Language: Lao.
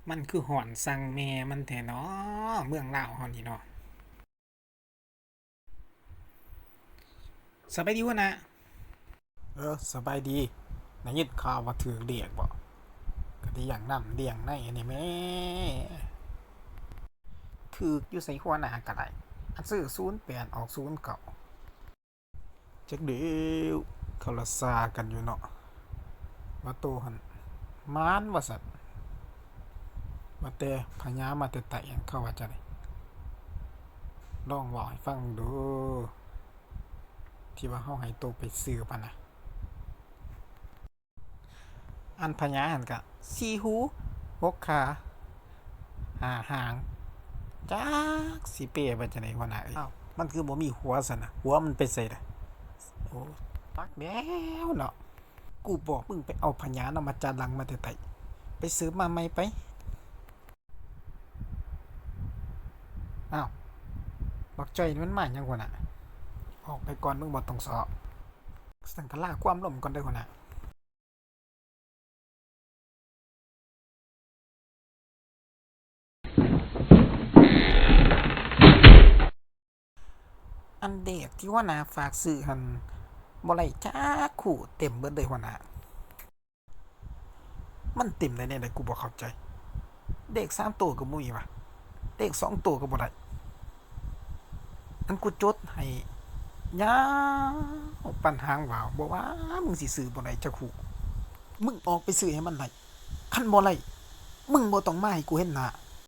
ມັນຄືຮ້ອນຊ່າງແມ່ມັນແທ້ເນາະ ເມືອງລາວເຮົານີ້ເນາະ. ສະບາຍດີຫົວໜ້າ. ເອີ ສະບາຍດີ. ໄດ້ຍິນຂ່າວວ່າຖືກລຽກບໍ? ກະໄດ້ລ້ຽງນ້ຳລ້ຽງໃນນີ້ແໝ່. ຖືກຢູ່ໃສຫົວໜ້າກະໄດ້. ອັນຊື້ສູນແປດອອກສູນເກົ້າ. ຈັກແລ້ວ ເຂົາລະຊາກັນຢູ່ເນາະ ວ່າໂຕຫັ້ນໝານວ່າຊັ້ນ. ວ່າແຕ່ພະຍາມາແຕ່ໃຕ້ຫັ້ນ ເຂົາວ່າຈັ່ງໃດ? ລອງເວົ້າໃຫ້ຟັງເບິ່ງດູ ທີ່ວ່າເຮົາໃຫ້ໂຕໄປສືບຫັ້ນນະ. ອັນພະຍາຫັ້ນກະສີ່ຫູ ຫົກຂາ ຫ້າຫາງ ຈັກຊິແປວ່າຈັ່ງໃດຫົວໜ້າເອີຍ? ອ້າວ ມັນຄືບໍ່ມີຫົວຊັ້ນນະ? ຫົວມັນໄປໃສລະ? ໂອ້ ຈັກແລ້ວເນາະ. ກູບອກມຶງໄປເອົາພະຍານຳມາຈານຫຼັງມາແຕ່ໃຕ້ ໄປສືບມາໃໝ່ໄປ. ອ້າວ ບັກຈ້ອຍນີ້ມັນມາຫຍັງຫັ້ນນະ? ອອກໄປກ່ອນ ມຶງບໍ່ຕ້ອງຊອກ. ຊັ້ນກະລາຄວາມລົມກ່ອນເດີຫົວໜ້າ. ອັນເດັກທີ່ຫົວໜ້າຝາກຊື້ຫັ້ນ ບໍ່ໄດ້ຈັກຄູ່ ເຕັມເບິດເລີຍຫົວໜ້າ. ມັນເຕັມໄດ້ແນວໃດ ກູບໍ່ເຂົ້າໃຈ. ເລກສາມໂຕກະບໍ່ມີຫວາ ເລກສອງໂຕກະບໍ່ໄດ້. ອັນກູຈົດໃຫ້ຍາວປານຫາງຫວາວ ບໍ່ວ່າມຶງຊິຊື້ບໍ່ໄດ້ຈັກຄູ່. ມຶງອອກໄປຊື້ໃຫ້ມັນໄດ້. ຄັນບໍ່ໄດ້ ມຶງບໍ່ຕ້ອງມາໃຫ້ກູເຫັນໜ້າ.